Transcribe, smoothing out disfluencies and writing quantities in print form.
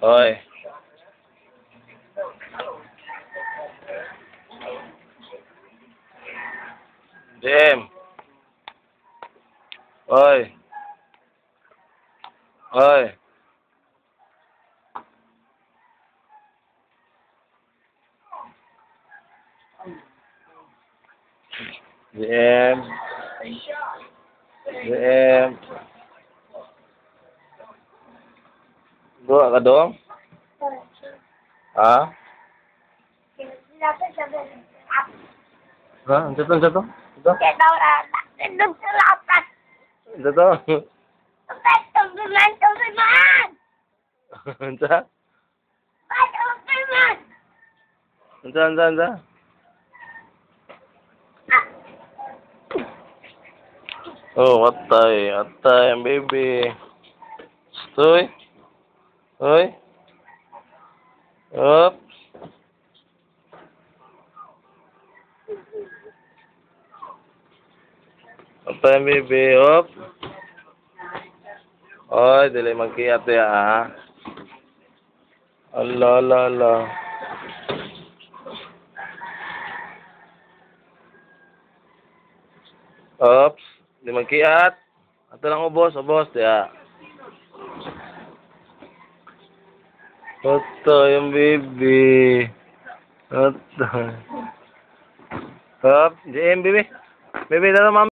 Oy. JM. Oy. Oy. JM. JM. Duha ka dong? Ha? Ha? Unsa to? Unsa to? Unsa? Unsa to? Unsa? Unsa, unsa, unsa? Oh, atay, atay ang baby. Stoy. Oy. Oops. Atay ang baby. Op. Oy, dili magkiat ya, ha. Allah, Allah, Allah. Oops. Di magkiat. Ato lang ubos, ubos diya. Ato yung baby. Ato. Up, JM, baby. Baby, dala mami.